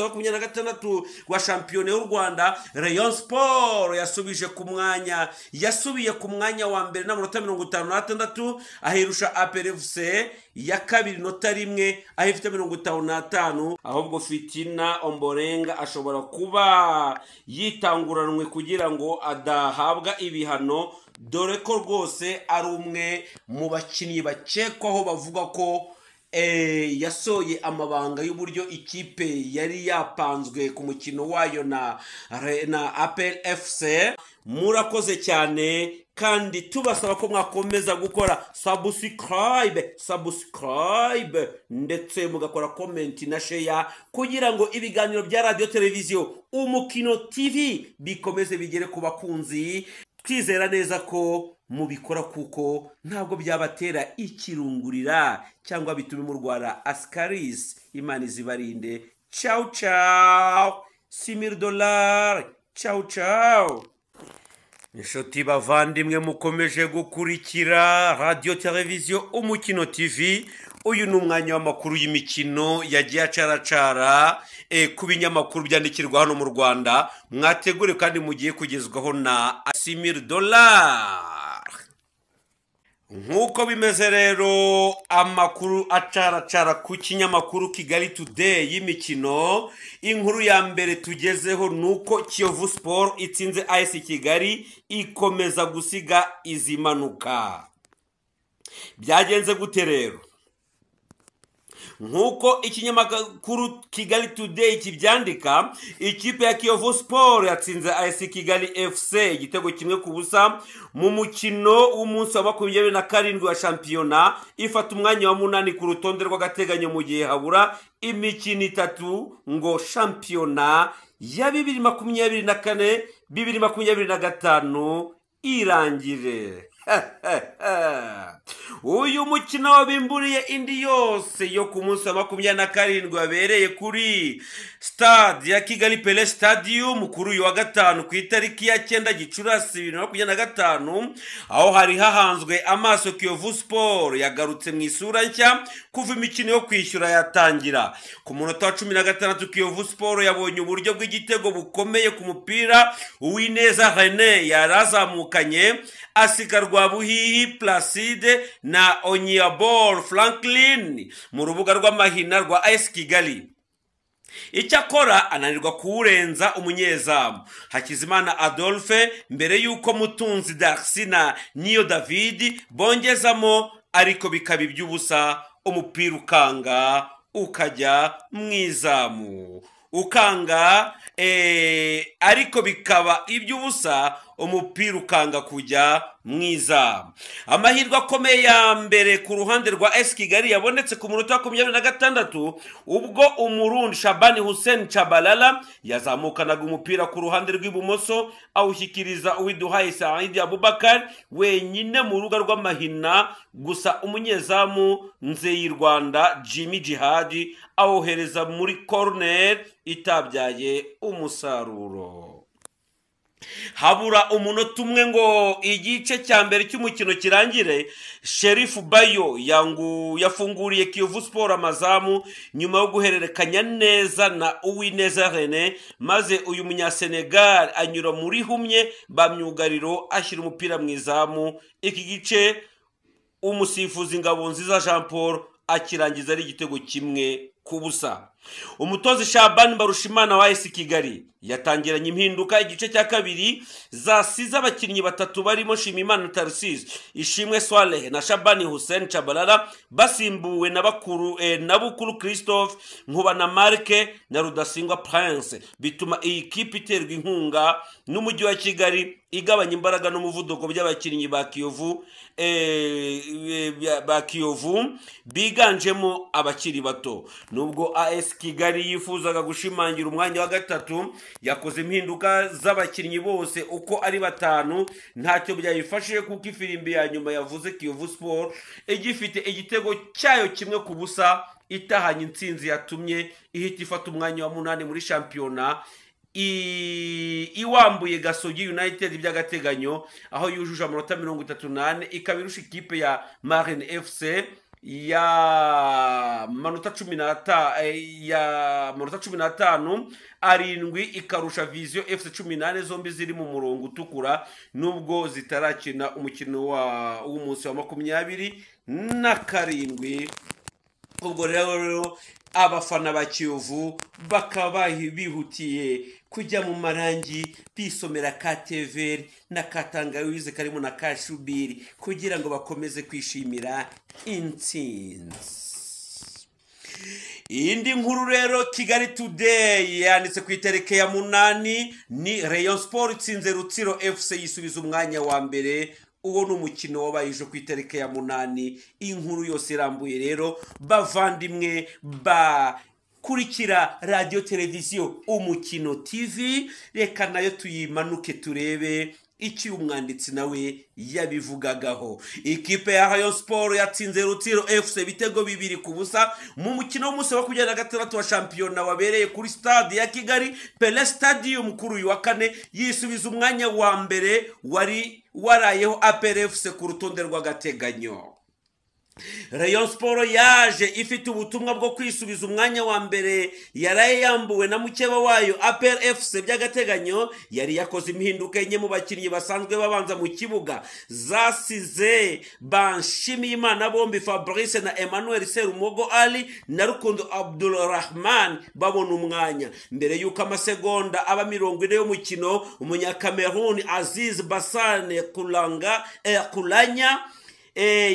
wa 26 wa shampiyona y'u Rwanda, Rayon Sport yasubije ku mwanya yasubiye ku mwanya wa mbere n'amanota 56, ahirusha APR FC ya kabiri nota rimwe, aho ifite 55. Ahubwo Fitina Omborenga ashobora kuba yitanguranwe kugira ngo adahabwa ibihano, dore ko rwose ari umwe mu bakinnyi bakekwaho bavuga ko yasohoye amabanga y'uburyo ikipe yari yapanzwe ku mukino wayo na APR FC. Murakoze cyane, kandi tubasaba ko mwakomeza gukora subscribe ndetse mugakora comment na share, kugira ngo ibiganiro bya Radiyo Televiziyo Umukino TV bikomeze bigere ku bakunzi. Twizera neza ko mubikora, kuko ntabwo byabatera ikirungurira cyangwa bitume murwara asikarisi. Imana izibarinde. Ciao ciao, simiri dolari, ciao ciao. Inshuti bavandimwe mukomeje gukurikira Radiyo Televiziyo Umukino TV, uyu ni umwanya w'amakuru y'imikino yagiye acaracara ku binyamakuru byandikirwa hano mu Rwanda, mwategure kandi mugiye kugezwaho na Asimir Dollar. Nk'uko bimeze rero, amakuru acaracara ku kinyamakuru Kigali Today y'imikino, inkuru ya mbere tugezeho ni uko Kiyovu Sport itsinze AS Kigali, ikomeza gusiga izimanuka. Byagenze gute rero? Nk'uko ikinyamakuru Kigali Today kibyandika, ikipe ya Kiyovu Sport yatsinze AS Kigali FC igitego 1-0 mu mukino w'umunsi wa 27 wa shampiyona, ifata umwanya wa 8 ku rutonde rw'agateganyo mu gihe habura imikino 3 ngo shampiyona ya 2024 2025 irangire. Uyu mukino wabimburiye indi yose yo ku munsi wa 27 wabereye kuri stade ya Kigali Pele Stadium kuri uyu wa gatanu ku itariki ya 9 Gicurasi 2025, aho hari hahanzwe amaso Kiyovu Sport yagarutse mu isura nshya kuva imikino yo kwishyura yatangira. Ku munota wa 16, Kiyovu Sport yabonye uburyo bw'igitego bukomeye ku mupira Uwineza René yarazamukanye, asiga Rwabuhihi Placide na Onyiabor Franklin mu rubuga rw'amahina rwa AS Kigali. Icyakora ananirwa kuwurenza umunyezamu Hakizimana Adolphe, mbere y'uko Mutunzi Darcy na Niyo David bongezamo, ariko bikaba iby'ubusa, umupira ukanga ukajya mu izamu, ukanga ariko bikaba iby'ubusa, umupira ukanga kujya mu izamu. Amahirwe akomeye ya mbere ku ruhande rwa AS Kigali yabonetse ku munota wa 26, ubwo Umurundi Shabani Hussein Chabalala yazamukanaga umupira ku ruhande rw'ibumoso, awushyikiriza Uwiduhaye Saidi Abubakar wenyine mu rubuga rw'amahina, gusa umunyezamu Nzeyirwanda Jimmy Jihadi awohereza muri corner itabyaye umusaruro. Habura umunota umwe ngo igice cya mbere cy'umukino kirangire, Sherifu Bayo yafunguriye Kiyovu Sport amazamu nyuma yo guhererekanya neza na Uwineza René, maze uyu munyasenegal anyura muri humye ba myugariro ashyira umupira mu izamu. Iki gice umusifuzi Ngabonziza Jean Paul akirangiza ari igitego 1-0. Umutoza Shaban Mbarushimana wa AS Kigali yatangiranye impinduka igice cya kabiri zasize abakinnyi batatu barimo Nshimiyimana Tarcisse, Ishimwe Swaleh na Shabani Hussein Chabalala, basimbuwe na bakuru na Bukuru Christophe, Nkuba na Marke na Rudasingwa Prince, bituma iyi kipe iterwa inkunga n'umujyi wa Kigali igabanya imbaraga n'umuvuduko by'abakinnyi ba Kiyovu biganjemo abakiri bato. Nubwo AS Kigali yifuzaga gushimangira umwanya wa 3, yakoze impinduka z'abakinnyi bose uko ari 5, ntacyo byayifashije kuko ifirimbi ya nyuma yavuze Kiyovu Sport igifite igitego cyayo 1-0, itahanye intsinzi yatumye ihita ifata umwanya wa 8 muri shampiyona, iwambuye Gasogi United by'agateganyo, aho yujuje amanota 34, ikaba irusha ikipe ya Marine FC ya manota 15, 7 ikarusha Vision FC 14, zombi ziri mu murongo utukura nubwo zitarakina umukino w'umunsi wa 27. Ubwo rero abafana ba Kiyovu bakaba bihutiye kujya mu marangi bisomera ka teveri na ka tangawizi karimo na ka shubiri kugira ngo bakomeze kwishimira intsinzi. Indi nkuru rero Kigali Today yanditse ku itariki ya 8 ni Rayon Sport itsinze Rutsiro FC yisubiza umwanya wa mbere. Uwo ni umukino wabaye ejo ku itariki ya 8. Inkuru yose irambuye rero bavandimwe bakurikira radio televiziyo Umukino TV, reka nayo tuyimanuke turebe iki umwanditsi nawe yabivugagaho. Ikipe ya Rayon Sport yatsinze Rutsiro FC ibitego 2-0 mu mukino w'umunsi wa 26 wa shampiyona wabereye kuri stade ya Kigali Pele Stadium kuri uyu wa kane, yisubiza umwanya wa mbere wari warayeho APR FC ku rutonde rw'agateganyo. Rayon Sport yaje ifite ubutumwa bwo kwisubiza umwanya wa mbere yaraye yambuwe na mukeba wayo APR FC by'agateganyo. Yari yakoze impinduka enye mu bakinnyi basanzwe babanza mu kibuga zasize Banshimiyimana bombi Fabrice na Emmanuel Serumogo Ali na Rukundo Abdulrahman babona umwanya. Mbere y'uko amasegonda aba 40 y'umukino, umunyakameruni Aziz Basane Kulanya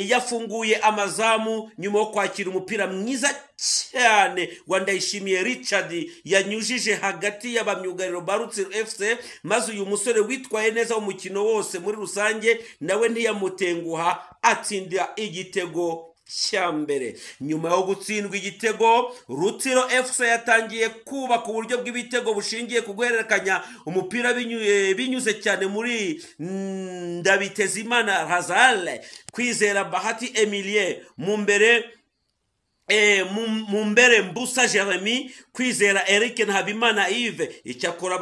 yafunguye amazamu nyuma yo kwakira umupira mwiza cyane wa Ndayishimiye Richard yanyujije hagati y'abamyugariro ba Rutsiro FC, maze uyu musore witwaye neza umukino wose muri rusange nawe ntiyamutenguha atsinda igitego cya mbere. Nyuma yo gutsindwa igitego, Rutsiro FC yatangiye kubaka uburyo bw'ibitego bushingiye ku guhererekanya umupira binyuze cyane muri Ndabitezimana Hazale, Kwizera Bahati Emilie, Mumbere Mbusa Jeremy, Kwizera Eric na Habimana Yves. Icyakora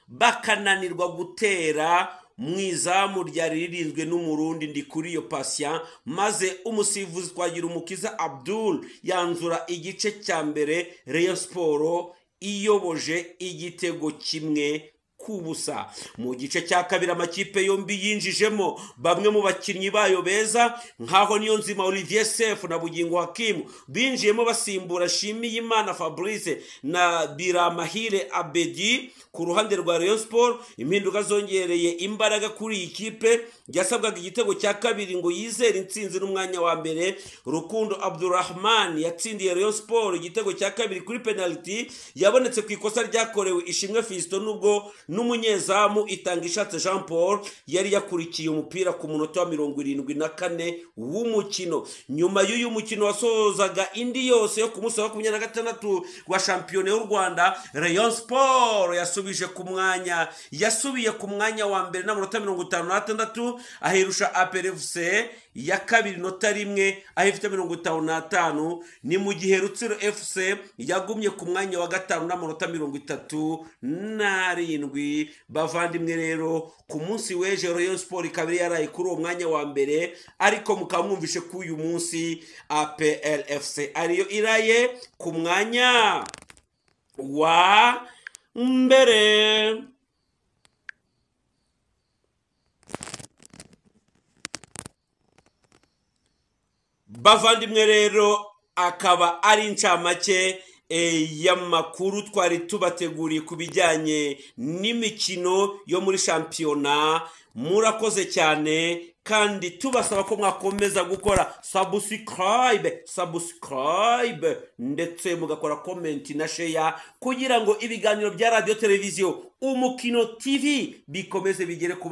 bakananirwa gutera mu izamu ryari ririnzwe n'umurundi Ndikuriyo Patient, maze umusifuzi Twagirumukiza Abdul yanzura igice cya mbere Rayon Sport iyoboje igitego 1-0. Mu gice cya kabiri amakipe yombi yinjijemo bamwe mu bakinnyi bayo beza nkaho Niyonzima Olivier Sefu na Bugingo Hakimu binjiyemo basimbura Shimiyimana Fabrice na Biramahire Abedi. Ku ruhande rwa Rayon Sport impinduka zongereye imbaraga kuri iyi kipe yasabwaga igitego cya kabiri ngo yizere intsinzi n'umwanya wa mbere. Rukundo Abdulrahman yatsindiye Rayon Sport igitego cya kabiri kuri penalty yabonetse ku ikosa ryakorewe Ishimwe Fiston, nubwo n'umunyezamu Itangishatse Jean Paul yari yakurikiye umupira ku munota wa 74 w'umukino. Nyuma y'uyu mukino wasozaga indi yose yo ku munsi wa 26 wa shampiyona y'u Rwanda, Rayon Sport yasubiye ku mwanya wa mbere n'amanota 56, ahirusha APR FC ya kabiri nota 1 aho ifite 55. Ni mu gihe Rutsiro FC yagumye ku mwanya wa gatanu n'amanota 37. Bavandimwe rero ku munsi w'ejo Rayon Sport ikaba yaraye kuri uwo mwanya wa mbere, ariko mukaba mwumvishe ko uyu munsi APR FC ariyo iraye ku mwanya wa mbere. Bavandimwe rero akaba ari incamake y'amakuru twari tubateguriye ku bijyanye n'imikino yo muri shampiyona. Murakoze cyane kandi tubasaba ko mwakomeza gukora subscribe ndetse mugakora comment na share kugira ngo ibiganiro bya radio televiziyo Umukino TV bikomeze bigere ku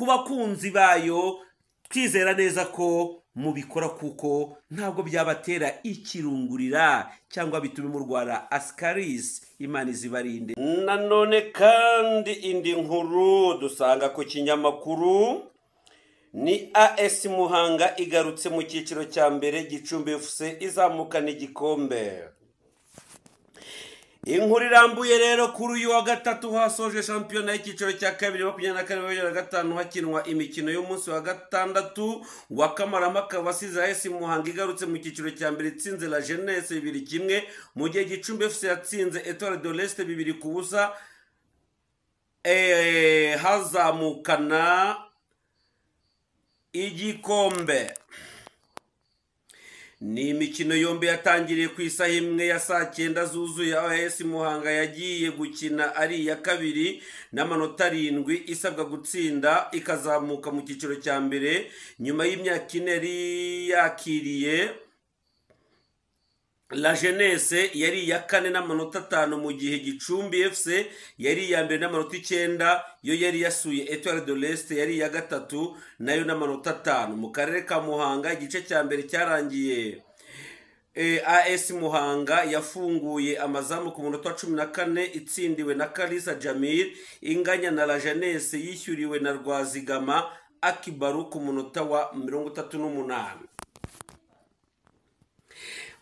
bakunzi bayo. Twizera neza ko mubikora kuko ntabwo byabatera ikirungurira cyangwa bitume murwara ascaris. Imana izibarinde. Nanone kandi indi nkuru dusanga ku kinyamakuru ni AS Muhanga igarutse mu cyiciro cya mbere, Gicumbi FC izamukana igikombe. Inkuru irambuye rero, kuri uyu wa gatatu hasoje shampiyona y'icyiciro cya kabiri 24/25, hakinwa imikino y'umunsi wa gatandatu wa kamarampaka wasize AS Muhanga igarutse mu cyiciro cya mbere itsinze La Jeunesse 2-1, mu gihe Gicumbi FC yatsinze Etoile de l'Est 2-0, hazamukana igikombe. Ni imikino yombi yatangiriye ku isaha imwe ya saa cyenda zuzuye. AS Muhanga yagiye gukina ari iya kabiri n'amanota 7 isabwa gutsinda ikazamuka mu cyiciro cya mbere nyuma y'imyaka 4 yari yakiriye. La Jeunesse yari iya kane n'amanota 5, mu gihe Gicumbi FC yari iya mbere n'amanota 9, yo yari yasuye Etoile de l'Est yari iya gatatu nayo n'amanota 5. Mu karere ka Muhanga, igice cya mbere cyarangiye AS Muhanga yafunguye amazamu ku munota wa 14 itsindiwe na Kalisa Jamil, inganya na La Jeunesse yishyuriwe na Rwazigama Akibaru ku munota wa 38.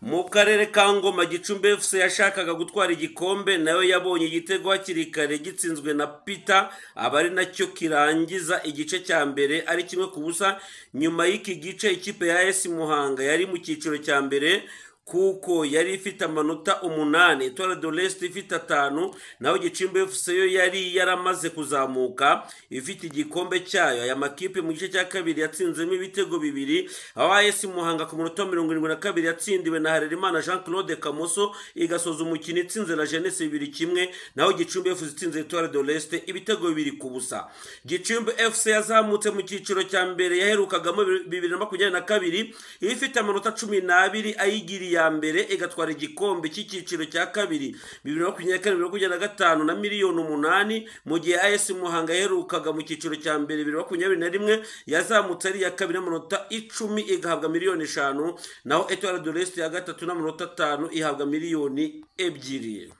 Mu karere ka Ngoma, Gicumbi FC yashakaga gutwara igikombe nayo yabonye igitego hakiri kare gitsinzwe na Peter, aba ari nacyo kirangiza igice cya mbere ari 1-0. Nyuma y'iki gice, ikipe ya AS Muhanga yari mu cyiciro cya mbere kuko yari ifite amanota 8, Etoile de l'Est ifite 5, naho Gicumbi FC yo yari yaramaze kuzamuka ifite igikombe cyayo. Aya makipe mu gice cya kabiri yatsinzemo ibitego 2, aho AS Muhanga ku munota 72 yatsindiwe na Harerimana Jean Claude Kamoso, igasoza umukino itsinze La Jeunesse 2-1, naho Gicumbi FC itsinze Etoile de l'Est ibitego 2-0. Gicumbi FC yazamutse mu cyiciro cya mbere yaherukagamo 2022 ifite amanota 12 ayigiriye ya mbere, igatwara igikombe cy'icyiciro cya kabiri 2024/2025 na miliyoni 8, mu gihe AS Muhanga yaherukaga mu cyiciro cya mbere 2021 yazamutse ari iya kabiri n'amanota 10 igahabwa miliyoni 5, naho Etoile de l'Est ya gatatu n'amanota 5 ihabwa miliyoni 2.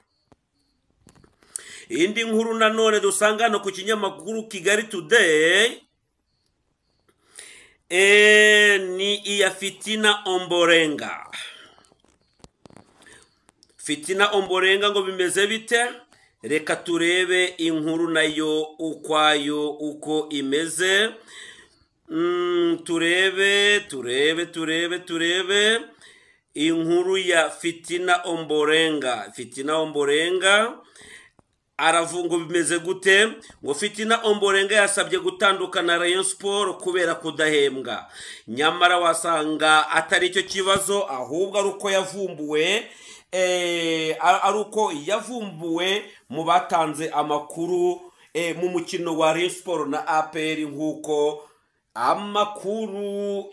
Indi nkuru nanone dusanga hano ku kinyamakuru Kigali Today ni iya Fitina Omborenga. Fitina Omborenga ngo bimeze bite? Reka turebe inkuru nayo ukwayo uko imeze. Turebe turebe turebe turebe inkuru ya Fitina Omborenga. Fitina Omborenga aravuga bimeze gute? Ngo Fitina Omborenga yasabye gutandukana Rayon Sport kubera kudahembwa. Nyamara wasanga atari icyo kibazo, ahubwo ari uko yavumbuwe, ari uko yavumbuwe mu batanze amakuru mu mukino wa Rayon Sport na APR, nk'uko amakuru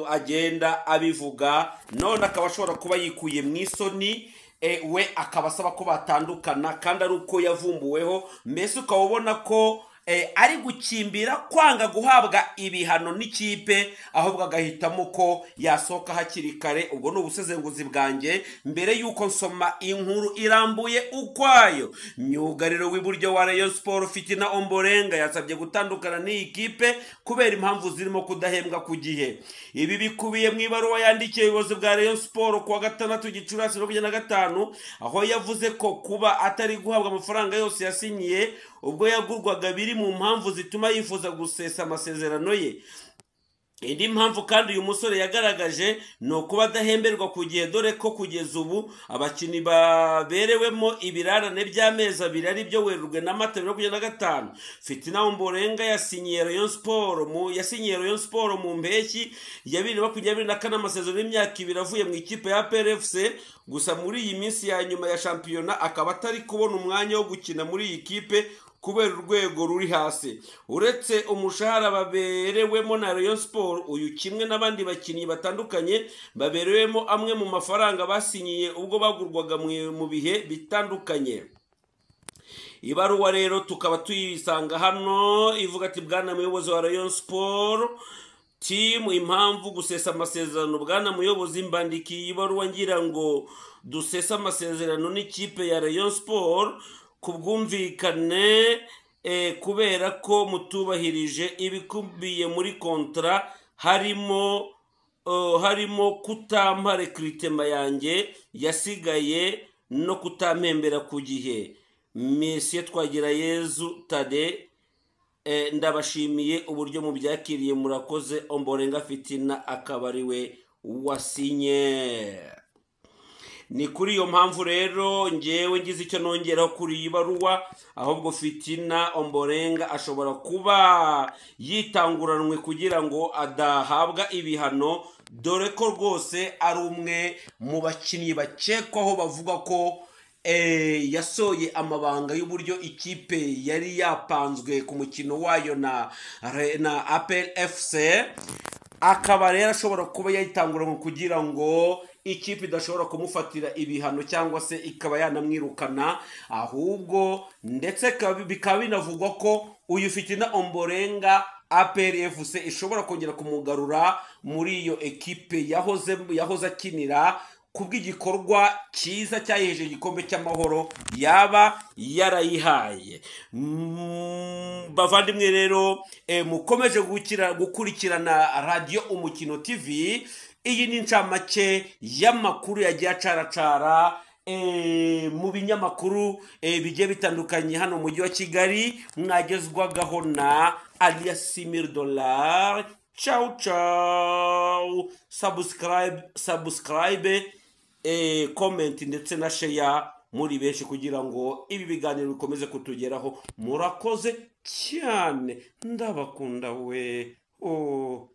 agenda abivuga. None akaba ashobora kuba yikuye mu isoni, we akaba asaba ko batandukana kandi ari uko yavumbuweho. Mbese ukaba ubona ko ari gukimbira kwanga guhabwa ibihano n'ikipe, ahubwo agahitamo ko yasohoka hakiri kare. Ubwo ni ubusesenguzi bwanjye mbere y'uko nsoma inkuru irambuye ukwayo. Myugariro w'iburyo wa Rayon Sport Fitina Omborenga yasabye gutandukana n'iyi kipe kubera impamvu zirimo kudahembwa ku gihe. Ibi bikubiye mu ibaruwa yandikiye ubuyobozi bwa Rayon Sport kuwa gatandatu Gicurasi 2025, aho yavuze ko kuba atari guhabwa amafaranga yose yasinyiye ubwo yagurwaga biri mu mpamvu zituma yifuza gusesa amasezerano ye. Indi mpamvu kandi uyu musore yagaragaje ni ukuba adahemberwa ku gihe, dore ko kugeza ubu abakinnyi baberewemo ibirarane by'amezi 2 ari byo Werurwe na Mata 2025. Fitina Omborenga yasinyiye Rayon Sport mu mpeshyi ya 2024 amasezerano y'imyaka 2 avuye mu ikipe ya APR FC. Gusa muri iyi minsi ya nyuma ya shampiyona akaba atari kubona umwanya wo gukina muri iyi kipe kubera urwego ruri hasi. Uretse umushahara baberewemo na Rayon Sport, uyu kimwe n'abandi bakinnyi batandukanye baberewemo amwe mu mafaranga basinyiye ubwo bagurwaga mu bihe bitandukanye. Ibaruwa rero tukaba tuyisanga hano ivuga ati: Bwana muyobozi wa Rayon Sport timu, impamvu gusesa amasezerano. Bwana muyobozi, mbandikiye ibaruwa ngira ngo dusese amasezerano n'ikipe ya Rayon Sport ku bwumvikane, kubera ko mutubahirije ibikubiye muri kontra, harimo kutampa recruitment yanjye yasigaye no kutampembera ku gihe. Monsieur Twagirayezu Tade, ndabashimiye uburyo mubyakiriye, murakoze. Omborenga Fitina akaba ari we wasinye. Ni kuri iyo mpamvu rero ngewe ngize icyo nongeraho kuri iyi baruwa. Ahubwo Fitina Omborenga ashobora kuba yitanguranwe kugira ngo adahabwa ibihano, dore ko rwose ari umwe mu bakinnyi bakekwaho, bavuga ko yasohoye amabanga y'uburyo ikipe yari yapanzwe ku mukino wayo na APR FC. Akaba rero ashobora kuba yayitanguranwe kugira ngo ikipe idashobora kumufatira ibihano cyangwa se ikaba yanamwirukana. Ahubwo ndetse bikaba binavugwa ko uyu Fitina Omborenga APR FC ishobora kongera kumugarura muri iyo ekipe yahoze akinira, kubw'igikorwa cyiza cyayiheje igikombe cy'amahoro yaba yarayihaye. Bavandimwe rero, mukomeje gukurikirana Radiyo Umukino TV. Iyi ni incamake y'amakuru yagiye acaracara mu binyamakuru bigiye bitandukanye hano mu mujyi wa Kigali, mwagezwagaho na alias Simir Dollar. Ciao ciao. Subscribe, subscribe, comment ndetse na share muri benshi kugira ngo ibi biganiro bikomeze kutugeraho. Murakoze cyane, ndabakunda we. Oh.